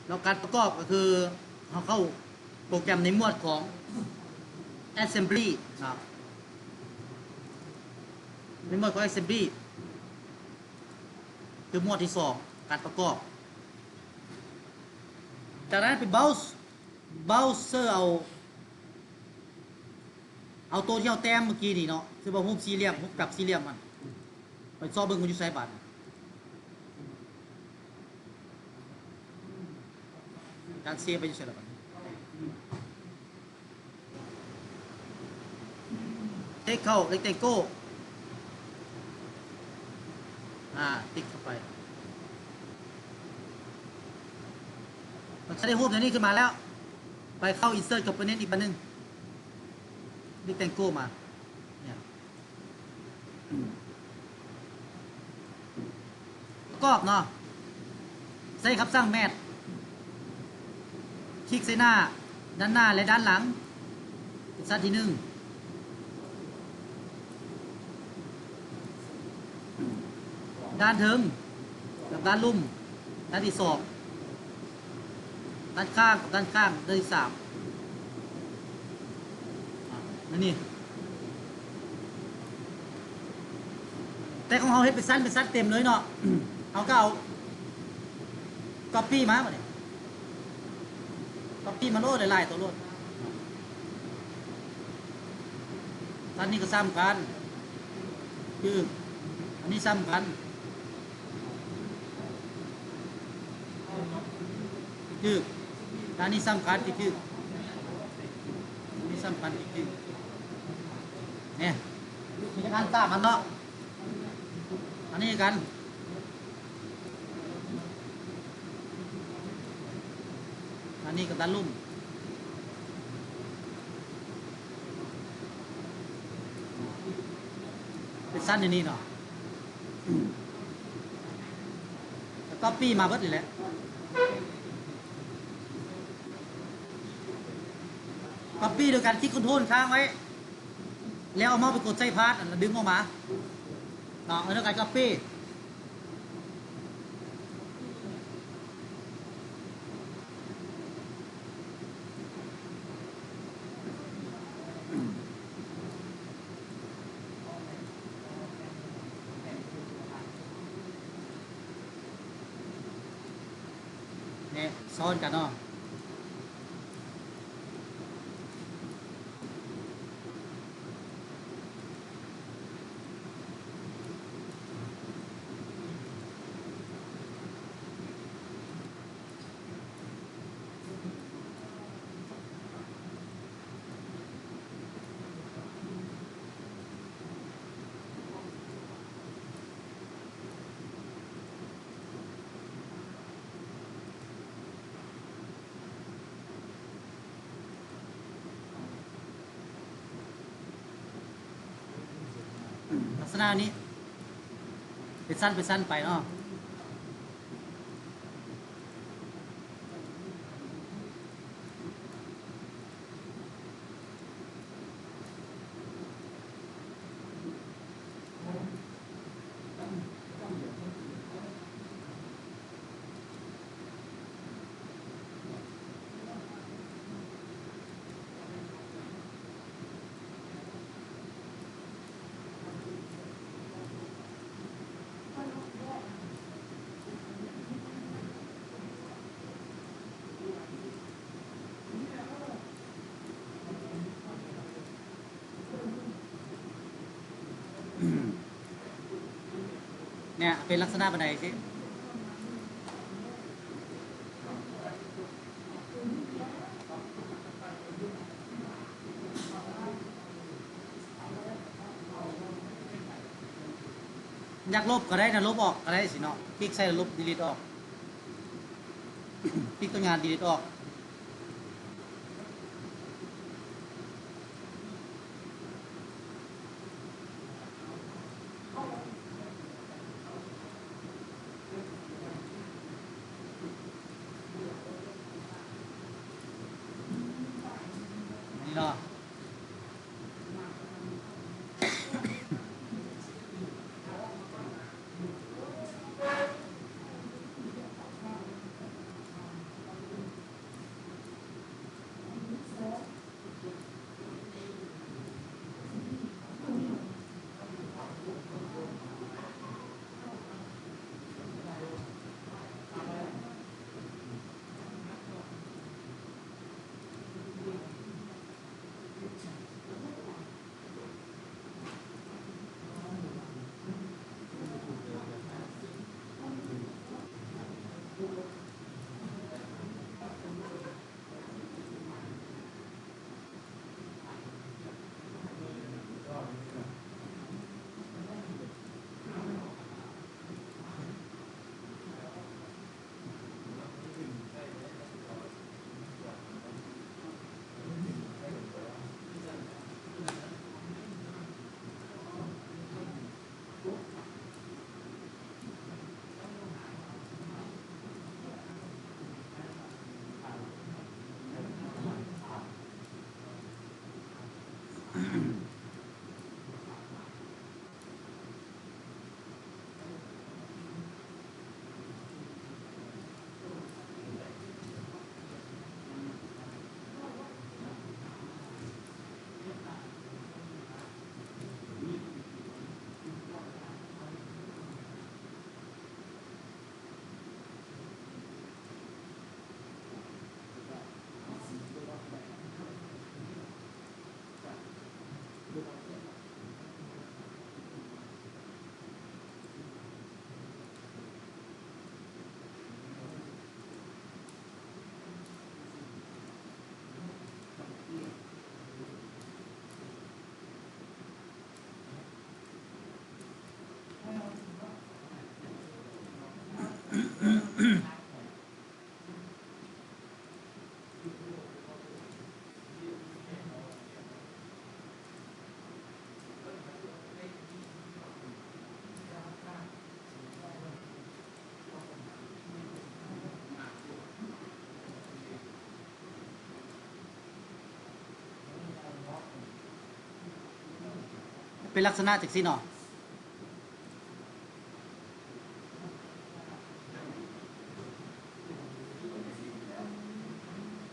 ແລ້ວການປະກອບກໍຄືເຮົາເຂົ້າໂປຣແກຣມໃນໝວດຂອງ Assembly ເນາະ ໃນໝວດຂອງ Assembly ຄືໝວດທີສອງ ການປະກອບ. ຈາກນັ້ນໄປ browse browse ເອົາ ເອົາໂຕທີ່ເຮົາແຕ້ມເມື່ອກີ້ນີ້ເນາະ ຄືວ່າຮູບສີ່ຫຼ່ຽມ ຮູບຈັບສີ່ຫຼ່ຽມຫັ້ນ ໄປຊອກເບິ່ງມັນຢູ່ໃສບາດນີ້. ການເຊຟໄປຢູ່ໃສລະບາດນີ້? ເຕັກເຂົ້າ rectangle ອ່າ ຕິກເຂົ້າໄປ ມັນຈະໄດ້ຮູບແນວນີ້ຂຶ້ນມາແລ້ວ. ໄປເຂົ້າ insert component ອີກບາດໜຶ່ງ rectangle ມາ ນີ້ ປະກອບເນາະ ໃຊ້ຄຳສັ່ງ math ຄລິກໃສ່ໜ້າ ດ້ານໜ້າ ແລະ ດ້ານຫຼັງ ເປັນຊັ້ນທີໜຶ່ງ ດ້ານເທິງກັບດ້ານລຸ່ມ ດ້ານທີສອງ ດ້ານຂ້າງກັບດ້ານຂ້າງ ດ້ານທີສາມ ອ່າ ແນວນີ້. ແຕ່ຂອງເຮົາເຮັດເປັນຊັ້ນ ເປັນຊັ້ນເຕັມເລີຍເນາະ ເຮົາກໍເອົາ copy ມາບາດນີ້ copy ມາໂລດ ຫຼາຍໆໂຕໂລດ. ອັນນີ້ກໍສຳຄັນ ຄື ອັນນີ້ສຳຄັນ ຖືກ ອັນນີ້ສຳຄັນທີ່ຖືກ ອັນນີ້ສຳຄັນທີ່ຖືກ ນີ້ ມີການສາມອັນເນາະ ອັນນີ້ຄືກັນ ອັນນີ້ກໍຕາລຸ່ມ ເປັນຊັ້ນຢູ່ນີ້ເນາະ ກໍ copy ມາເບິດນີ້ແຫຼະ copy ໂດຍການຄລິກ control ຄ້າງໄວ້ ແລ້ວເອົາເມົາສ໌ໄປກົດໃສ່ path ຫັ້ນ ແລ້ວດຶງອອກມາເນາະ ເອີ ໂດຍການ copy. ແນ່ ຊ້ອນກັນເນາະ. ລັກສະນະນີ້ ເປັນຊັ້ນເປັນຊັ້ນໄປເນາະ. ເນຍ ເປັນລັກສະນະປານໃດຊິ? ຢາກລົບກໍໄດ້ນະ ລົບອອກກໍໄດ້ຊິເນາະ ຄລິກໃສ່ລົບ delete ອອກ ຄລິກຕົວງານ delete ອອກ. ນີ້ເນາະ. ເປັນລັກສະນະຈັ່ງຊີ້ເນາະ.